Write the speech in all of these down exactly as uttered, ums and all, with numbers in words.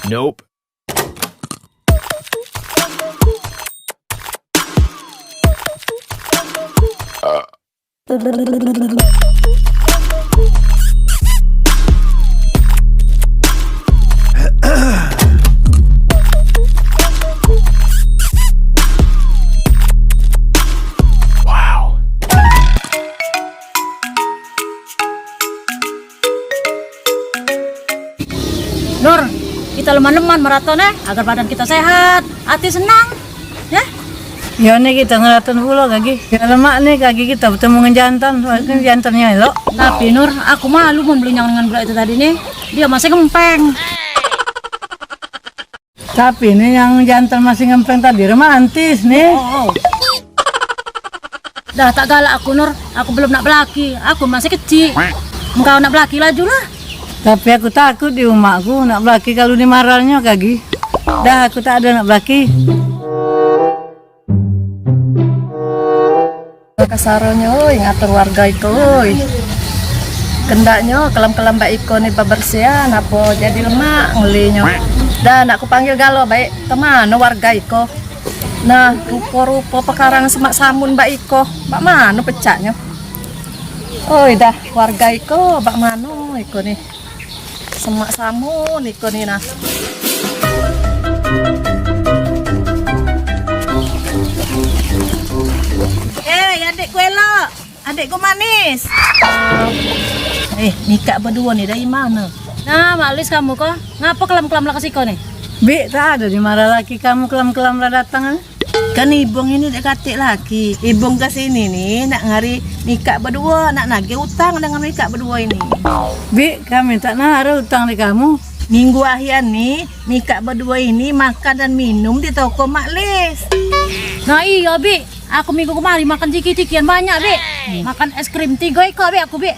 Nope. Nur, kita leman-leman meraton eh, agar badan kita sehat, hati senang, ya. Ya ni kita ngeraton pulo kagi. Ya lemak ni kagi kita betemu ngan jantan, walaupun jantannyo elok. Tapi Nur, aku malu mun belinyang dengan budak itu tadi ni. Dia masih ngempeng. Tapi ni yang jantan masih ngempeng tadi romantis ni. Oh, oh. Dah tak galak aku Nur, aku belum nak belaki, aku masih kecik. Engkau nak belaki laju lah. Tapi aku takut di umakku nak belaki kalu ni maralnyo kagi. Dah aku tak ada nak belaki. Kasaronyo, oi, ngatur warga iko, oi. Kendaknyo kelam-kelam baik iko ni bebersihan, apo jadi lemak ngelinyo. Dah nak kupanggil galo baik, kemano warga iko? Nah, rupo-rupo pekarang semak samun baik iko, bak mano pecaknyo? Oi, dah warga iko, bak mano iko ni? Semak samun iko ni nah. Eh, adikku elok. Adikku manis. Eh, mikak beduo ni dari mano? Nah, Mak Lis kamu ko. Ngapo kelam-kelam lah ke siko ni? Bik, tak ada di mano laki kamu kelam-kelam lah datang. Kan Ibong ini dek katik laki. Ibong ke sini ni nak ngari mikak beduo, nak nagih utang dengan mikak beduo ini. Bik, kami tak naruh utang di kamu. Minggu akhir ni, mikak beduo ini makan dan minum di toko Mak Lis. Nah iyo, Bik. Aku minggu kemari makan ciki-cikian banyak, Bik. Makan es krim tigo iko, Bik, aku, Bik.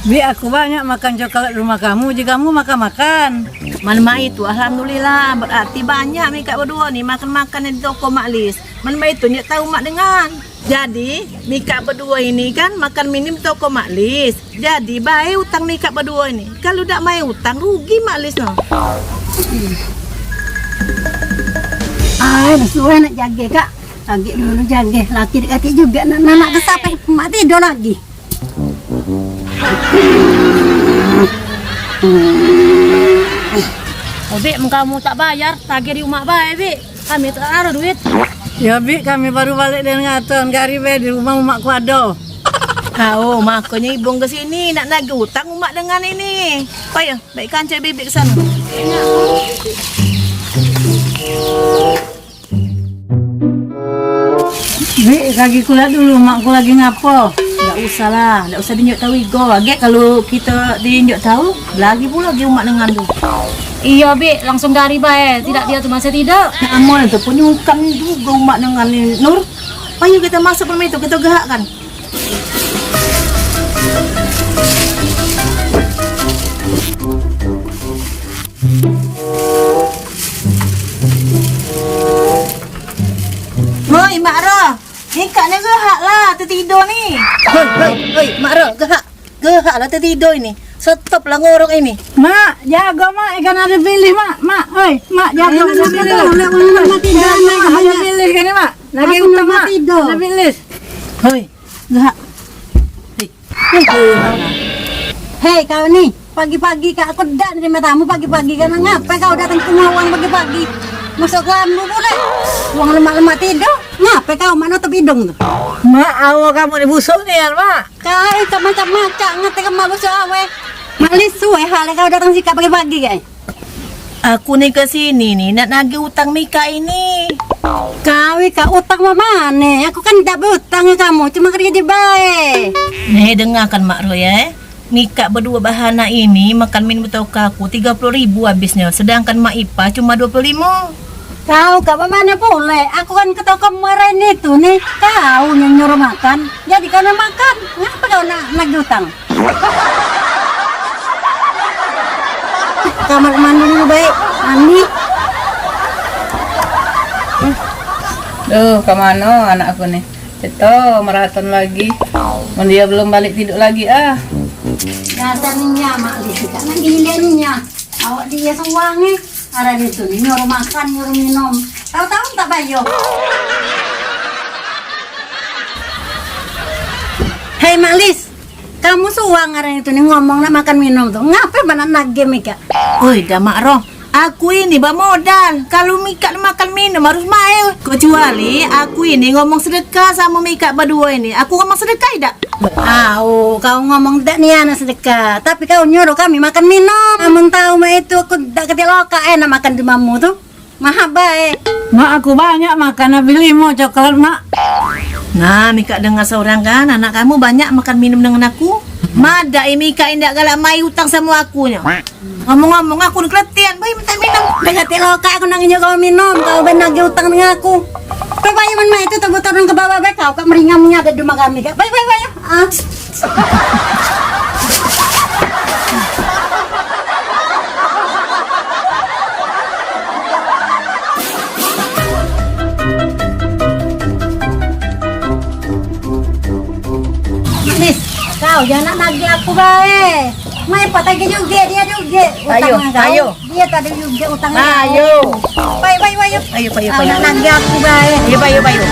Bik, aku banyak makan coklat rumah kamu, ji kamu makan-makan. Man mak itu, alhamdulillah, berarti banyak mikak beduo ni makan-makan di toko Mak Lis. Man mak itu ndak tahu mak dengan. Jadi, mikak beduo ini kan makan minim toko Mak Lis. Jadi, bae utang mikak beduo ini. Kalu dak bae utang, rugi Mak Lis no. Ai, dah suwe nak jage, Kak. Lagi dulu jage, laki dak katik juga nak, nak, nak ke sape, mak tidur lagi. Oh, Bik, mun kamu tak bayar, tagih di umak bae, Bik. Kami tak ada duit. Ya, Bik, kami baru balik dari ngaton, gari bae di rumah umakku ado. Hao, makonyo Ibong ke sini, nak nagih utang umak dengan ini. Payo, baik kancai Bibik ke sano. Bik, kagi kuliah dulu, makku lagi ngapo? Dak usah lah, dak usah dinjuk tau igo. Agek kalu kito dinjuk tau, belagi pulo agi umak dengan tu. Iyo, Bik, langsung gari bae, tidak dia tu masih tidak. Namun tu pun nyukang juga umak dengan ni, Nur. Payu kito masuk rumah itu, kito gehak kan. Hoi, Mak Ro. Nikak ni gehak lah, tetido ni. Hoi, hoi, hoi, Mak Ro, gehak. Gehak lah tetido ini. Stop lah ngorok ini. Mak, jago, Mak. Ikan ada pilih, Mak. Mak, hoi, Mak, jago. Ada pilih, Mak. Ada pilih kan ni, Mak. Lagi utang, Mak. Ada pilih. Hoi. Gehak. Hei. Hei, kau ni, pagi-pagi kak aku dak nerima tamu pagi-pagi kan, ngape kau datang ke rumah wang pagi-pagi? Masuk ke dalam dulu deh. Wang lemak-lemak tidur, ngape kau mak nutup hidung tu? Mak, awo kamu ni busuk ni kan, Mak? Kau itu macam-macam ngate ke mak busuk awe. Mak Lis, suwe hal kau datang sikap pagi-pagi kan? Aku ni ke sini ni nak nagih utang Mika ini. Kau Ika utang mak mane? Aku kan dak berutang ke kamu, cuma kredit bae. Nih, dengarkan Mak Roy, eh. Mika berdua bahana ini makan min betoka aku tiga puluh ribu habisnya, sedangkan Mak Ipa cuma dua puluh lima. Kau ke mane pule? Aku kan ke toko kemarin itu ni, kau yang nyuruh makan. Jadi kau nak makan, ngapa kau nak nagih utang? Kamar mandi dulu baik, mandi. Duh, ke mano anak aku ni? Ceto meraton lagi. Mun dia belum balik tidur lagi ah. Dasar nya mak dia, tak lagi dia nya. Awak dia suang ni. Ngaran itu ni nyuruh makan, nyuruh minum. Tahu-tahu tak bayo. Hei Mak Lis, kamu suang ngaran itu ni ngomong nak makan minum tu. Ngape banyak nagih Mika? Oi, dah Mak Roh. Aku ini bemodal. Kalu Mika nak makan minum harus main. Kecuali aku ini ngomong sedekah sama Mika berdua ini. Aku ngomong sedekah dak? Au, kau ngomong dak nian sedekah, tapi kau nyuruh kami makan minum. Amun tahu mak itu, aku dak ketik lokak eh nak makan di mamu tu. Mahap bae. Mak, aku banyak makan habis limo coklat, Mak. Nah, Mika dengar seorang kan, anak kamu banyak makan minum dengan aku. Madak eh Mika indak galak mai utang sama aku nyo. Ngomong-ngomong, aku ni keletian, bae minta minum. Dah katik lokak aku nak nginjak kau minum, kau ben nagih utang dengan aku. Kau bae men mai tu, tebus turun ke bawah bae, kau kak meringam ni ada di rumah kami, kak. Bae, bae, bae. Ah. Nis, kau jangan nak nagih aku bae. Mai Pak tagih juge, dia juge. Ayo, utang kau. Ayo. Dia tadi juge utang kau. Ayo. Bae, bae, bae, ayo. Ayo, ayo, ayo. Nak nagih aku bae. Ayo, ayo, ayo.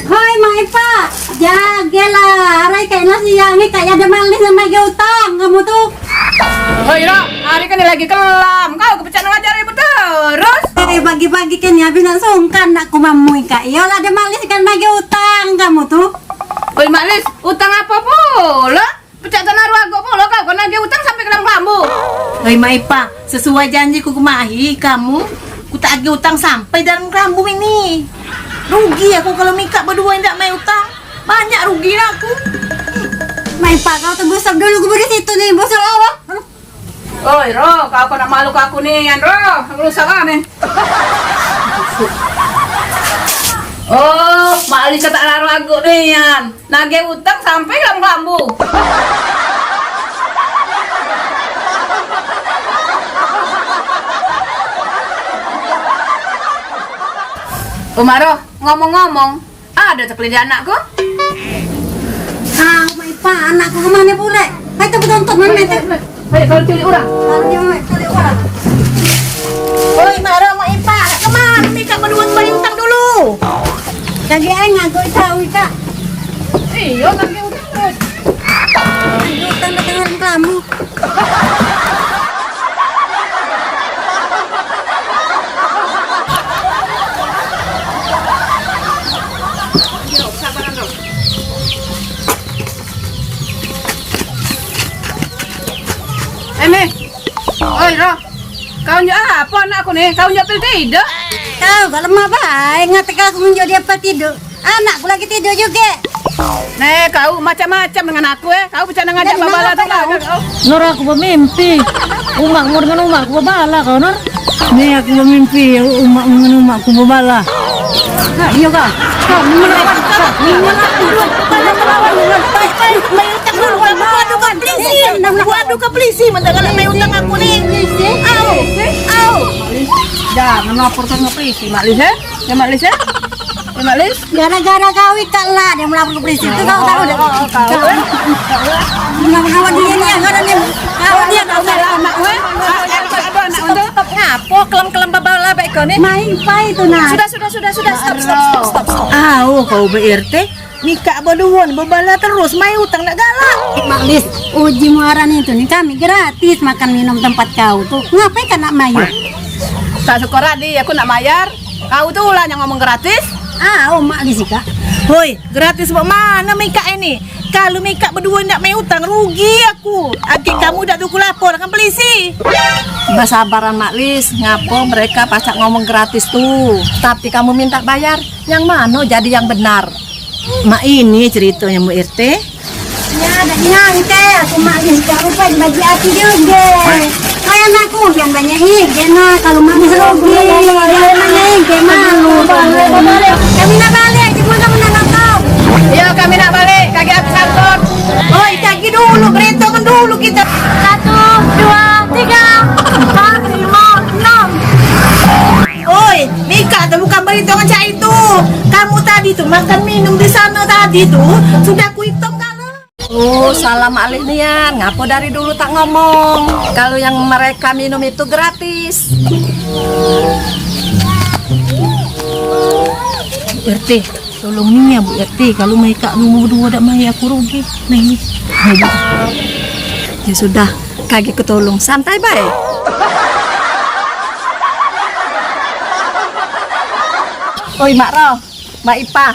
Hoi, Mak Ipa, jagelah. Arai kena siang ni, kayak ada maling sama utang kamu tu. Hoi, Ro, hari kan lagi kelam. Kau kepecak ngajar ibu terus. Eh, pagi-pagi kan ya, habis nak sungkan nak ku mamui, Kak. Iyolah, ada maling kan bagi utang kamu tu. Oi, Mak Lis, utang apa pula? Pecak tak naruh agak pula kau, kau nagih utang sampai kelam kelambu. Oi, Mak Ipa, sesuai janji ku kemahi, kamu, ku tak agih utang sampai dalam kelambu ini. Rugi aku kalau Mika berdua indak main utang. Banyak rugi lah aku. Mak Ipa, kau tu busuk dulu kubur di situ ni, busuk awak. Oi, Ro, kau kena malu ke aku ni, Yan, Ro. Rusak lah ni. Oh, Mak Lisa tak laru aku ni, Yan. Nagih utang sampai dalam kelambu. Umaro, ngomong-ngomong, ada tekeli di anakku. Ah, Mak Ipa, anakku kemana pule? Hai, tapi tonton mana tu? Hai, kalau curi orang. Kalau dia curi orang. Oi, Mak Ro, Mak Ipa, kemana? Mika berdua bayar utang dulu. Jadi ai ngaku tahu, Ika. Iya, nagih utang terus. Utang dengan kamu. Eh, Meh. Oi, Roh. Kau njuk apa anakku ni? Kau njuk pil tidur? Kau kok lemah bae, ngatek aku njuk dia apa tidur. Anakku lagi tidur juga. Nih, kau macam-macam dengan aku, eh. Kau bicara ngajak babala tu lah. Nur, aku bermimpi. Umakmu dengan umakku babala kau, Nur. Nih, aku bermimpi umakmu dengan umakku babala. Nah, iya kau. Kau melawan, kau melawan. Baik, baik, baik. Buat duka pelisi. Buat duka pelisi, mentang kalau main utang aku ni. Au, au. Jangan laporkan ke polisi, Mak Lis, eh. Ya, Mak Lis, eh. Ya, Mak Lis. Gara-gara kau ikak lah dia melapor ke polisi. Itu kau tahu dah. Kau, eh. Kau, eh. Melawan dia ni, kau ni. Kau dia tak salah, Mak, eh. Stop, stop, stop. Ngapo kelem-kelem babala baik kau ni? Main pai tu, nah. Sudah, sudah, sudah, sudah. Stop, stop, stop, stop, stop. Au, kau B R T. Mika berdua ni bebala terus, mai utang dak galak. Mak Lis, uji muara ni tu ni kami gratis makan minum tempat kau tu. Ngapai kau nak mayar? Tak syukur adi, aku nak mayar. Kau tu lah yang ngomong gratis. Ah, oh, Mak Lis, Kak. Hoi, gratis bak mana Mika ini? Kalau Mika berdua ndak mai utang, rugi aku. Agek kamu dak tu ku lapor dengan polisi. Basabaran, Mak Lis, ngapo mereka pacak ngomong gratis tu? Tapi kamu minta bayar, yang mano jadi yang benar? Mak, ini ceritanya, Mu R T. Ya, dak nyangke aku, Mak Lis, kau rupa bagi hati juga. Kayak anakku yang banyak ih, dia nak kalau Mak Lis rugi, dia banyak ih, dia malu. Kami nak balik, cuma kamu nak nonton. Yo, kami nak balik, kagek habis angkot. Oi, kagek dulu, berentong dulu kita. Satu, dua, tiga, empat, lima, enam. Oi, Mika tu bukan berentong cak itu. Kamu tadi tu makan minum di sana tadi tu, sudah kuhitung kalu. Oh, salah Mak Lis nian. Ngapo dari dulu tak ngomong? Kalau yang mereka minum itu gratis. Bu R T, tolong ni ya, Bu R T. Kalau mereka nomor dua dak mai, aku rugi. Nah, ini. Nah, ini. Ya sudah, kagek ketolong. Santai bae. Oi, Mak Ro, Mak Ipah.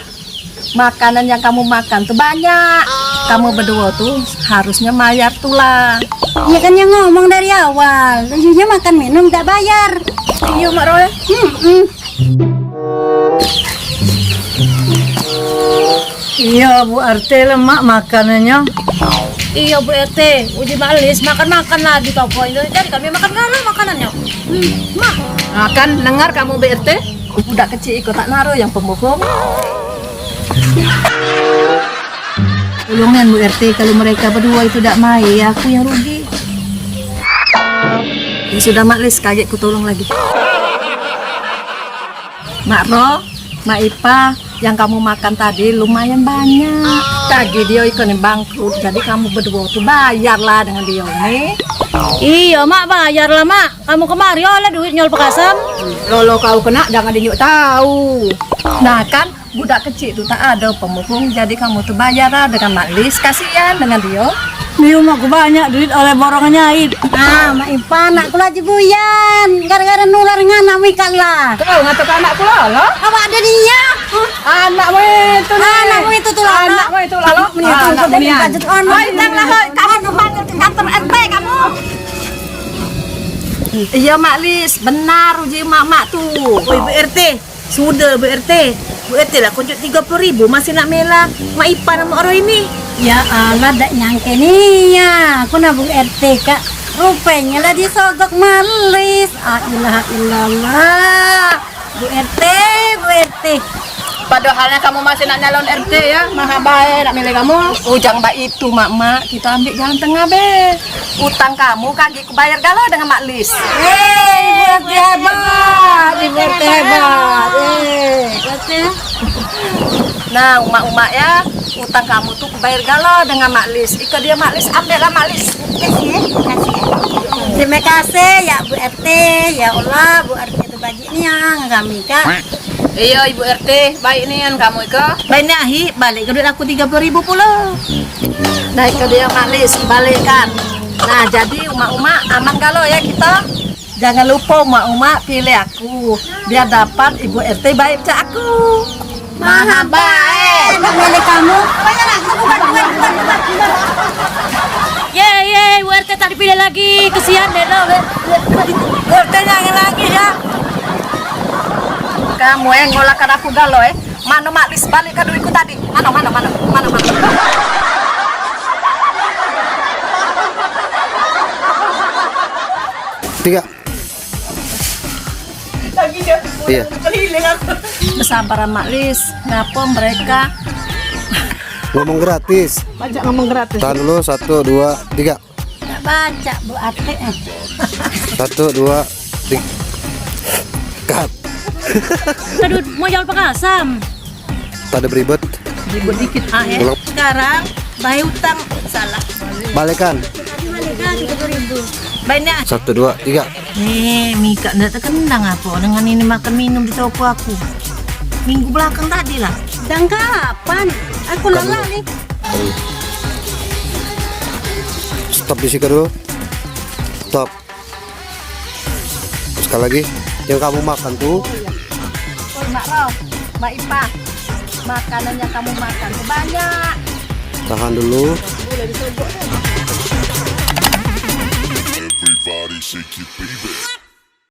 Makanan yang kamu makan tu banyak. Kamu berdua tu harusnya mayar tulah. Iya kan yang ngomong dari awal, ujinya makan minum tak bayar. Iya, Mak Roy. Hmm, hmm. Iya, Bu R T lemak makanannya. Iya, Bu R T, uji Mak Lis makan-makan lah di toko itu. Jadi kami makan galau makanannya. Hmm, Mak. Nah, kan dengar kamu, Bu R T? Budak kecik iko tak naro yang pembohong. Tolong nian, Bu R T, kalau mereka berdua itu dak mai, ya aku yang rugi. Ya sudah, Mak Lis, kagek ku tolong lagi. Mak Ro, Mak Ipa, yang kamu makan tadi lumayan banyak. Tadi dio iko ni bangkrut, jadi kamu berdua tu bayarlah dengan dio ni. Iyo, Mak, bayarlah, Mak. Kamu kemari oleh duit nyol pekasam. Lolo kau kena, jangan dinyuk tahu. Nah kan, budak kecik tu tak ada pemuhung, jadi kamu tu bayar lah dengan Mak Lis, kasihan dengan dio. Di rumah ku banyak duit oleh borong nyait. Ah, Mak Ipa, anakku lah jebuyan. Gara-gara nular dengan anak Mika lah. Kau ngatok anakku lah, lah? Awak ada dia. Anakmu itu ni. Anakmu itu lah, lah. Anakmu itu lah, lah. Anakmu ni. Oi, tang lah, oi. Kamu ke kantor R T kamu. Iya, Mak Lis, benar uji mak-mak tu. Oi, Bu R T, sudah, Bu R T. Bu R T lah kunjuk tiga puluh ribu masih nak mela Mak Ipa nama orang ini. Ya Allah, dak nyangke ni ya. Aku nak Bu R T, Kak. Rupanya lah disogok Mak Lis. Ah, ilaha illallah. Bu R T, Bu R T. Padahalnya kamu masih nak nyalon R T ya, maha bae nak milih kamu. Ujang bak itu, Mak-mak, kita ambil jalan tengah be. Utang kamu kagek ku bayar galo dengan Mak Lis. Hei, Ibu R T hebat, Ibu R T hebat. Eh, Ibu R T. Nah, umak-umak ya, utang kamu tu ku bayar galo dengan Mak Lis. Iko dia Mak Lis, ambil lah Mak Lis. Kasih, kasih. Terima kasih ya Bu R T, ya Allah, Bu R T tu bagi nian kami, Kak. Iyo, Ibu R T, baik nian kamu iko. Baik ni, Ahi, balik ke duit aku tiga puluh ribu pulo. Nah, iko dia Mak Lis, balikkan. Nah, jadi umak-umak aman galo ya kita. Jangan lupa umak-umak pilih aku, biar dapat Ibu R T baik cak aku. Maha bae. Nak milih kamu. Ye, ye, U R T tak dipilih lagi. Kesian deh lo. U R T jangan lagi ya. Kamu yang ngolahkan aku galo eh. Mano Mak Lis, balikkan duitku tadi. Mano, mano, mano, mano, mano. Tiga. Lagi dia. Iya. Keliling aku. Bersabar, Mak Lis. Ngapo mereka? Ngomong gratis. Baca ngomong gratis. Tahan dulu, satu, dua, tiga. Nak baca, Bu Atik. Satu, dua, tiga. Cut. Aduh, mau jual pekasam. Pada beribut. Ribut dikit. Ah, eh. Ulang. Sekarang bayar utang salah. Balikan. Tadi balikan tiga puluh ribu. Banyak. Satu, dua, tiga. Eh, Mika ndak terkenang apa dengan ini makan minum di toko aku. Minggu belakang tadi lah. Dan kapan? Aku lelah ni. Stop di situ dulu. Stop. Sekali lagi, yang kamu makan tuh. Oh, iya. Oh, Mak Rom, Mak Ipah, makanan yang kamu makan tuh banyak. Tahan dulu. Boleh disobok deh. Everybody shake your baby.